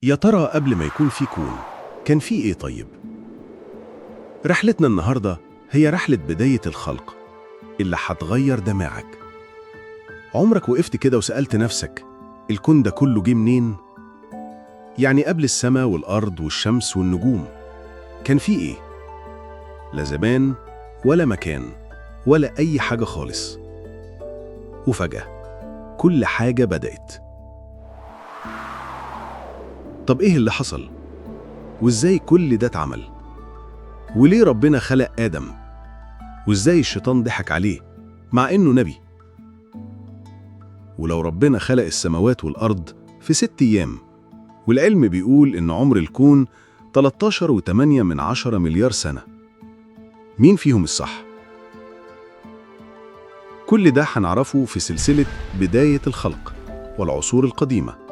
يا ترى قبل ما يكون في كون كان في إيه طيب؟ رحلتنا النهاردة هي رحلة بداية الخلق اللي هتغير دماغك. عمرك وقفت كده وسألت نفسك الكون ده كله جه منين؟ يعني قبل السماء والأرض والشمس والنجوم كان في إيه؟ لا زمان ولا مكان ولا أي حاجة خالص. وفجأة كل حاجة بدأت. طب إيه اللي حصل؟ وإزاي كل ده اتعمل؟ وليه ربنا خلق آدم؟ وإزاي الشيطان ضحك عليه مع إنه نبي؟ ولو ربنا خلق السماوات والأرض في 6 أيام، والعلم بيقول إن عمر الكون 13.8 مليار سنة، مين فيهم الصح؟ كل ده هنعرفه في سلسلة بداية الخلق والعصور القديمة.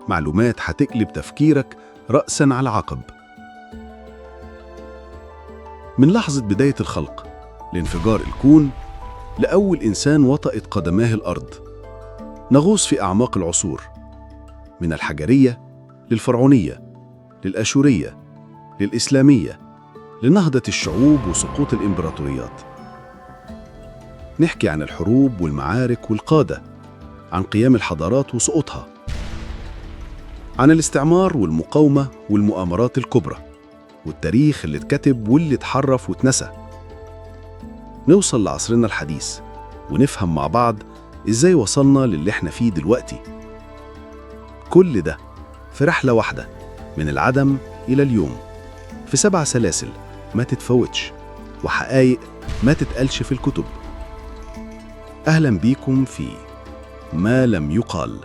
معلومات هتقلب تفكيرك رأساً على عقب. من لحظة بداية الخلق لانفجار الكون لأول إنسان وطأت قدماه الأرض، نغوص في أعماق العصور، من الحجرية للفرعونية للأشورية للإسلامية لنهضة الشعوب وسقوط الإمبراطوريات. نحكي عن الحروب والمعارك والقادة، عن قيام الحضارات وسقوطها، عن الاستعمار والمقاومة والمؤامرات الكبرى، والتاريخ اللي اتكتب واللي اتحرف واتنسى. نوصل لعصرنا الحديث ونفهم مع بعض ازاي وصلنا للي احنا فيه دلوقتي. كل ده في رحلة واحدة من العدم إلى اليوم، في 7 سلاسل ما تتفوتش وحقائق ما تتقالش في الكتب. أهلا بيكم في ما لم يقال.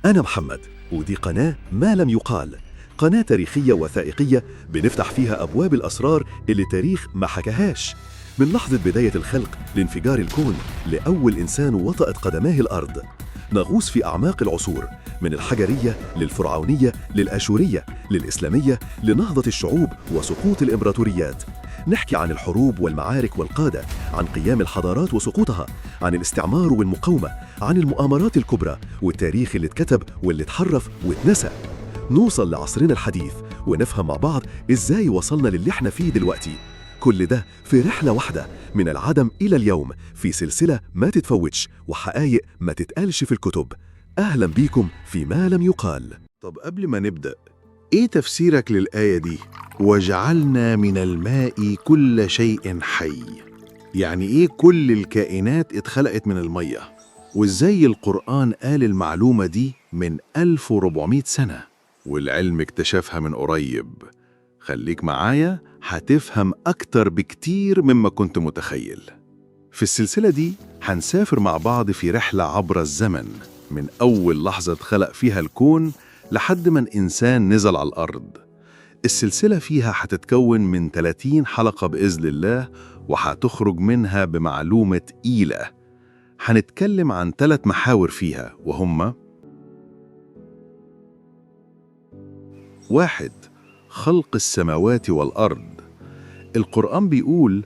أنا محمد، ودي قناة ما لم يقال، قناة تاريخية وثائقية بنفتح فيها أبواب الأسرار اللي التاريخ ما حكاهاش، من لحظة بداية الخلق لانفجار الكون لأول إنسان وطأت قدماه الأرض. نغوص في أعماق العصور، من الحجرية للفرعونية للآشورية للإسلامية لنهضة الشعوب وسقوط الإمبراطوريات. نحكي عن الحروب والمعارك والقادة، عن قيام الحضارات وسقوطها، عن الاستعمار والمقاومة، عن المؤامرات الكبرى والتاريخ اللي اتكتب واللي اتحرف واتنسى. نوصل لعصرنا الحديث ونفهم مع بعض إزاي وصلنا للي احنا فيه دلوقتي. كل ده في رحلة واحدة من العدم إلى اليوم، في سلسلة ما تتفوتش وحقائق ما تتقالش في الكتب. أهلا بيكم في ما لم يقال. طب قبل ما نبدأ، إيه تفسيرك للآية دي؟ وجعلنا من الماء كل شيء حي. يعني إيه كل الكائنات اتخلقت من المية؟ وإزاي القرآن قال المعلومة دي من 1400 سنة والعلم اكتشفها من قريب؟ خليك معايا، هتفهم أكتر بكتير مما كنت متخيل. في السلسلة دي هنسافر مع بعض في رحلة عبر الزمن، من أول لحظة اتخلق فيها الكون لحد ما الإنسان نزل على الأرض. السلسلة فيها هتتكون من 30 حلقة بإذن الله، وهتخرج منها بمعلومة تقيلة. هنتكلم عن 3 محاور فيها، وهما: 1. خلق السماوات والأرض. القرآن بيقول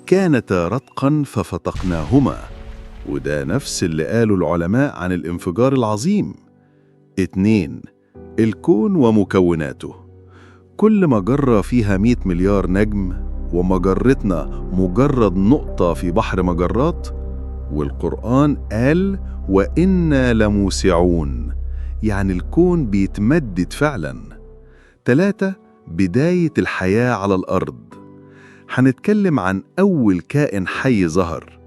كانتا رتقا ففتقناهما، وده نفس اللي قاله العلماء عن الانفجار العظيم. 2. الكون ومكوناته. كل مجرة فيها 100 مليار نجم، ومجرتنا مجرد نقطة في بحر مجرات. والقرآن قال وإنا لموسعون، يعني الكون بيتمدد فعلا. 3. بداية الحياة على الأرض. هنتكلم عن أول كائن حي ظهر،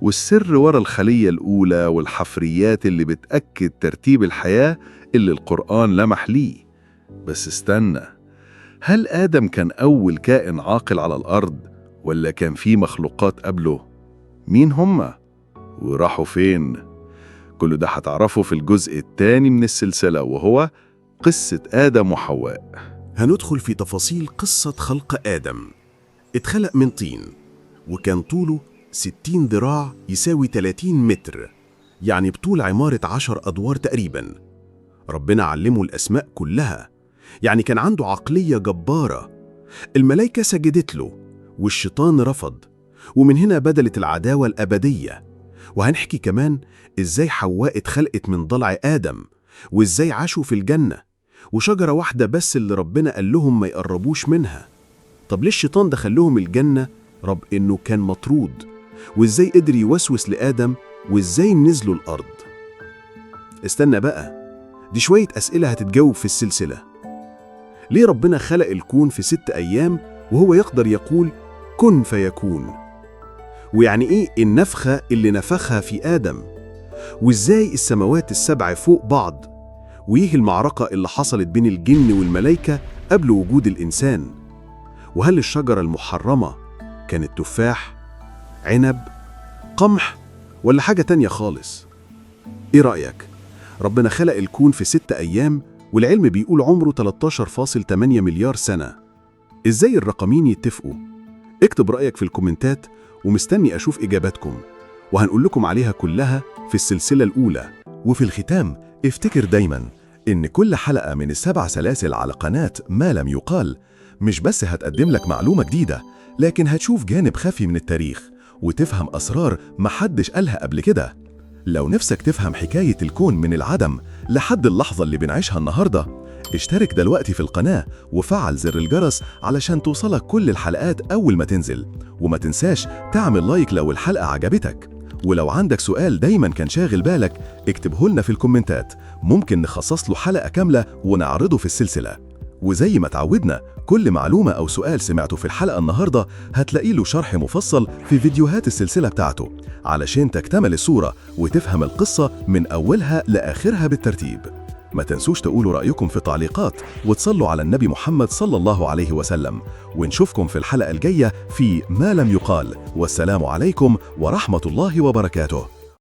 والسر ورا الخلية الأولى والحفريات اللي بتأكد ترتيب الحياة اللي القرآن لمح ليه. بس استنى، هل آدم كان أول كائن عاقل على الأرض، ولا كان في مخلوقات قبله؟ مين هما؟ وراحوا فين؟ كل ده هتعرفه في الجزء الثاني من السلسلة، وهو قصة آدم وحواء. هندخل في تفاصيل قصة خلق آدم. اتخلق من طين، وكان طوله 60 ذراع يساوي 30 متر، يعني بطول عمارة 10 أدوار تقريبا. ربنا علمه الأسماء كلها، يعني كان عنده عقلية جبارة. الملائكة سجدت له والشيطان رفض، ومن هنا بدلت العداوة الأبدية. وهنحكي كمان إزاي حواء اتخلقت من ضلع آدم، وإزاي عاشوا في الجنة، وشجرة واحدة بس اللي ربنا قال لهم ما يقربوش منها. طب ليه الشيطان دخل لهم الجنة رب إنه كان مطرود؟ وإزاي قدر يوسوس لآدم؟ وإزاي نزلوا الأرض؟ استنى بقى، دي شوية أسئلة هتتجاوب في السلسلة. ليه ربنا خلق الكون في 6 أيام وهو يقدر يقول كن فيكون؟ ويعني إيه النفخة اللي نفخها في آدم؟ وإزاي السماوات 7 فوق بعض؟ وإيه المعركة اللي حصلت بين الجن والملائكة قبل وجود الإنسان؟ وهل الشجرة المحرمة كانت تفاح، عنب، قمح، ولا حاجة تانية خالص؟ إيه رأيك؟ ربنا خلق الكون في 6 أيام والعلم بيقول عمره 13.8 مليار سنة. إزاي الرقمين يتفقوا؟ اكتب رأيك في الكومنتات، ومستني أشوف إجاباتكم، وهنقول لكم عليها كلها في السلسلة الأولى. وفي الختام افتكر دايما إن كل حلقة من ال7 سلاسل على قناة ما لم يقال مش بس هتقدم لك معلومة جديدة، لكن هتشوف جانب خفي من التاريخ وتفهم أسرار محدش قالها قبل كده. لو نفسك تفهم حكاية الكون من العدم لحد اللحظة اللي بنعيشها النهاردة، اشترك دلوقتي في القناة وفعل زر الجرس علشان توصلك كل الحلقات أول ما تنزل. وما تنساش تعمل like لو الحلقة عجبتك، ولو عندك سؤال دايما كان شاغل بالك اكتبه لنا في الكومنتات، ممكن نخصص له حلقة كاملة ونعرضه في السلسلة. وزي ما تعودنا، كل معلومة أو سؤال سمعته في الحلقة النهاردة هتلاقي له شرح مفصل في فيديوهات السلسلة بتاعته، علشان تكتمل الصورة وتفهم القصة من أولها لآخرها بالترتيب. ما تنسوش تقولوا رأيكم في التعليقات وتصلوا على النبي محمد صلى الله عليه وسلم، ونشوفكم في الحلقة الجاية في ما لم يقال. والسلام عليكم ورحمة الله وبركاته.